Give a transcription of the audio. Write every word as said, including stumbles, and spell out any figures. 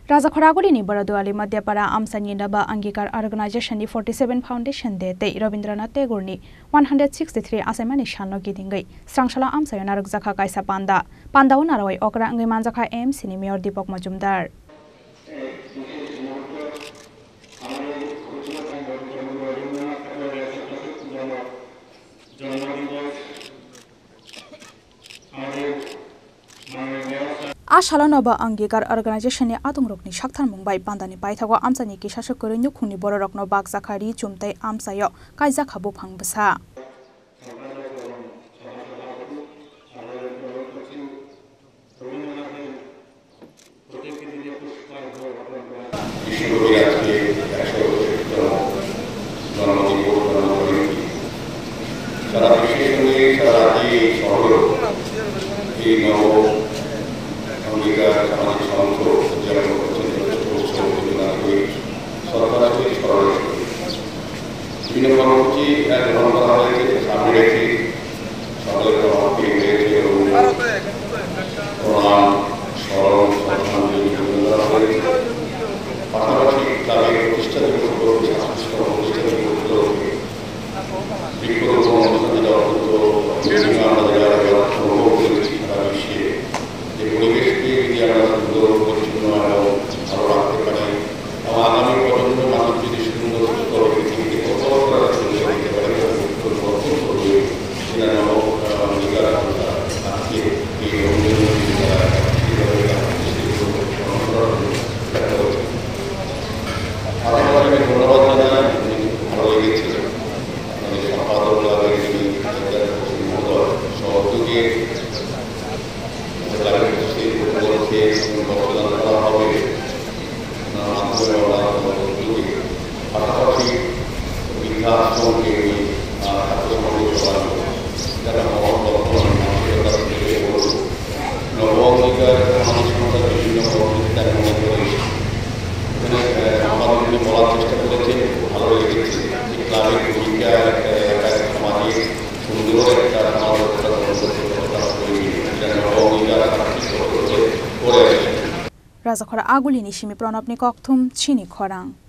Rajakhor Agulini Boroduali Madhyapara amchaini Naba Angikar Organization ni forty seven Foundation Day tei Rabindranath Tagore ni one hundred sixty three achaimani salno kidingwi srangsalo amchaio narwkjakha kaisa panda. Pandao narwai okra wngwi manjakha A M C ni Mayor Deepak Majumdar. A salo Naba Angikar Organization ni atungrokni saktharmung bai pandani paithago amchaini kisasa kwrwi nukhungni bororokno bakjakha ri chum tei amchaio kaijakha buphang bwsa. বিশ্বকবির আজকে একশো বছরতম জন্মদিবস, জন্মজয়ন্তী। সারা বিশ্বের সঙ্গে সারা রাজ্যে এই শহরেও এই নব অঙ্গীকার সামাজিক সংঘ উদযাপন করছেন। যথেষ্ট উৎসাহ উদ্দীপনা দিয়ে শ্রদ্ধার সহিত স্মরণ রেখে বিভিন্ন কর্মসূচি, আহ, গ্রহণ করা হয়েছে। সামনে রেখে সকলের কর্মসূচি হয়েছে এবং প্রণাম, স্মরণ, শ্রদ্ধাঞ্জলি নিবেদন করা হয়েছে। পাশাপাশি তাদের প্রতিষ্ঠা দিবস উপলক্ষে, ছাব্বিশতম প্রতিষ্ঠা দিবস উপলক্ষে বৃক্ষরোপণ অনুষ্ঠান, যেটা অত্যন্ত বিভিন্ন আমরা যারা যারা অনুভব করেছি সারা বিশ্বে, যে পরিবেশকে যদি আমরা সুন্দর, পরিচ্ছন্ন এবং ভালো রাখতে পারি, এবং আগামী প্রজন্মের মানুষ যদি সুন্দর সুস্থ হবে, পৃথিবীকে বসবাস করার সুযোগ দিতে পারে, এটা অত্যন্ত জরুরি। সেটা নব, আহ, অঙ্গীকার আমরা আজকে এই রবীন্দ্র জয়ন্তী, আহ, অনুসরণ করি। আপনাদের আমি ধন্যবাদ জানাই, ভালো লেগেছে। আপনাদের সম্পাদক লাগাই যিনি মহোদয় সহযোগী, লাগাই উপস্থিত উপলক্ষে রক্তদান করা হবে। ওনার মাধ্যমে ওনার সহযোগী, পাশাপাশি বৃদ্ধাশ্রমকে উনি, আহ, খাদ্য সামগ্রী প্রদান করবেন। এটা একটা মহৎ লক্ষণ, মানসিকতা থেকে বলব। নব অঙ্গীকার সামাজিক সংস্থার বিভিন্ন কর্মসূচিতে আমি মনে করি এখানে, আহ, সম্পাদককে বলার চেষ্টা করেছেন, খুব ভালো লেগেছে। যে ক্লাবের ভূমিকা একটা এলাকায় সমাজে সুন্দর একটা সমাজ ব্যবস্থা গঠন করতে কতটা প্রয়োজন, এটা নব অঙ্গীকার সামাজিক সংস্থা করে আসছে। Rajakhor Agulini simi Pranabni kokthum chini khorang.